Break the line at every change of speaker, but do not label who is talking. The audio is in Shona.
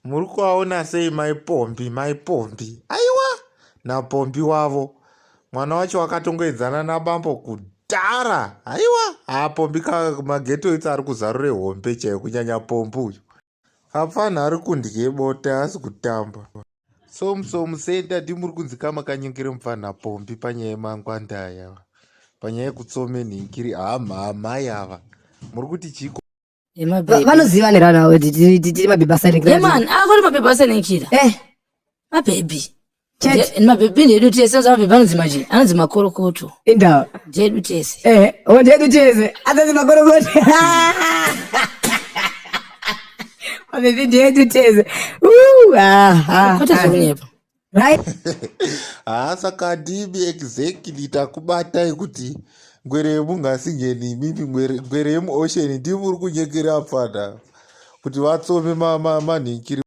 Muri kuvaona sei mai Pombi, mai Pombi? Aiwa, naPombi wavo. Mwana wacho wakatongoedzana nabambo kudhara. Aiwa, haa Pombi ka mageto itsi ari kuzarure hombe chaiyo kunyanya Pombi uyu. Apfanha ari kundye bota asi kutamba. Somusomu center ndimuri kunzi kamakanyengere mupfanha Pombi panyaya yemangwanda aya. Panyaya yekutsome nhingiri haa mhamai ava. Muri kuti chiko?
Vanoziva nerana kuti tiri mabhebhi asanikira.
Man, akuri mabhebhi asanikira.
Eh.
Mabhebhi.
Chete.
Mabhebhi ndedu tese, mabhebhi anonzi machi, anonzi makorokoto.
Indawa.
Ndedu tese.
Eh, oh ndedu tese. Anonzi makorokoto. Mabhebhi ndedu tese. Uh, ah, ah.
Kwete zvekunyepa.
Right?
Haa saka ndimi exactly takubatai kuti ngwere yemungasingeni imimi ngwere yemuocean ndimi muri kunyengera apfana kuti vatsome manhinkiri.